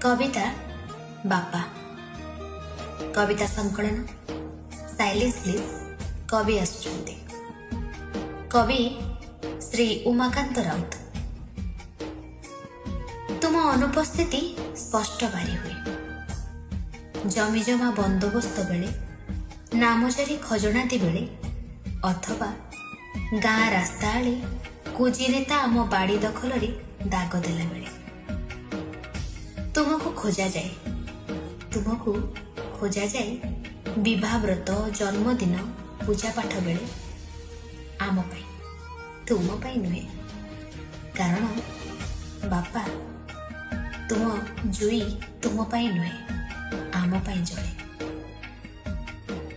କବିତା ବାପା, କବିତା ସଂକଳନ silence please. କବି ଆସୁଛନ୍ତି, କବି ଶ୍ରୀ ଉମାକାନ୍ତ ରାଉତ। ତୁମ ଅନୁପସ୍ଥିତି ସ୍ପଷ୍ଟ ବାରି ହୁଏ ଜମିଜମା ବନ୍ଦୋବସ୍ତ ବେଳେ, ନାମଜାରି ଖଜଣାଦି ବେଳେ, ଅଥବା ଗାଁ ରାସ୍ତା ଆଳେ କୁଜି ନେତା ଆମ ବାଡ଼ି ଦଖଲରେ ଦାଗ ଦେଲା ବେଳେ। ତୁମକୁ ଖୋଜାଯାଏ, ତୁମକୁ ଖୋଜାଯାଏ ବିବାହବ୍ରତ, ଜନ୍ମଦିନ, ପୂଜାପାଠ ବେଳେ, ଆମ ପାଇଁ, ତୁମ ପାଇଁ ନୁହେଁ। କାରଣ ବାପା, ତୁମ ଜୁଇ ତୁମ ପାଇଁ ନୁହେଁ, ଆମ ପାଇଁ ଜଳେ।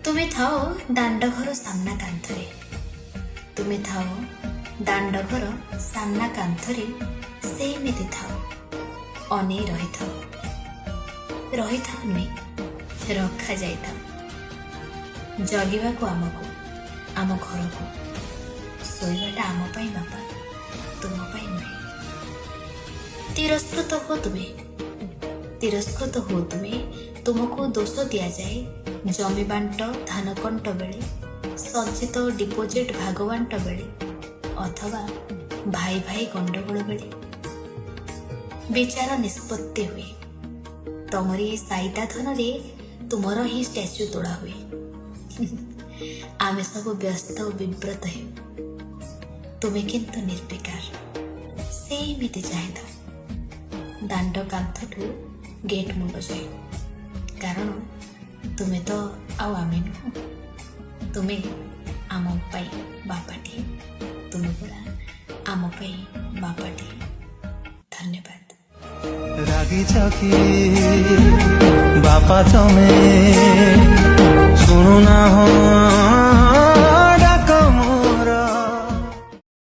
ତୁମେ ଥାଅ ଦାଣ୍ଡ ଘର ସାମ୍ନା କାନ୍ଥରେ, ତୁମେ ଥାଅ ଦାଣ୍ଡ ଘର ସାମ୍ନା କାନ୍ଥରେ, ସେମିତି ଥାଅ, ଅନେଇ ରହିଥାଅ। ରହିଥାଅ ନୁହେଁ, ରଖାଯାଇଥାଅ ଜଗିବାକୁ ଆମକୁ, ଆମ ଘରକୁ। ଶୋଇବାଟା ଆମ ପାଇଁ ବାପା, ତୁମ ପାଇଁ ନୁହେଁ। ତିରସ୍କୃତ ହୁଅ ତୁମେ, ତିରସ୍କୃତ ହୁଅ ତୁମେ, ତୁମକୁ ଦୋଷ ଦିଆଯାଏ ଜମି ବାଣ୍ଟ, ଧାନ କଣ୍ଟ ବେଳେ, ସଞ୍ଚିତ ଡିପୋଜିଟ୍ ଭାଗ ବାଣ୍ଟ ବେଳେ, ଅଥବା ଭାଇ ଭାଇ ଗଣ୍ଡଗୋଳ ବେଳେ। ବିଚାର ନିଷ୍ପତ୍ତି ହୁଏ ତମରି ସାଇତା ଧନରେ, ତୁମର ହିଁ ଷ୍ଟାଚ୍ୟୁ ତୋଳା ହୁଏ। ଆମେ ସବୁ ବ୍ୟସ୍ତ ଓ ବିବ୍ରତ ହେଉ, ତୁମେ କିନ୍ତୁ ନିର୍ବିକାର, ସେମିତି ଚାହିଁଥାଅ ଦାଣ୍ଡ କାନ୍ଥଠୁ ଗେଟ୍ ମୁଣ୍ଡ ଯାଏ। କାରଣ ତୁମେ ତ ଆଉ ଆମେ ନୁହଁ, ତୁମେ ଆମ ପାଇଁ ବାପାଟିଏ, ତୁମେ ପରା ଆମ ପାଇଁ ବାପାଟିଏ। ଧନ୍ୟବାଦ। ରାଗିଛ କି ବାପା ତମେ?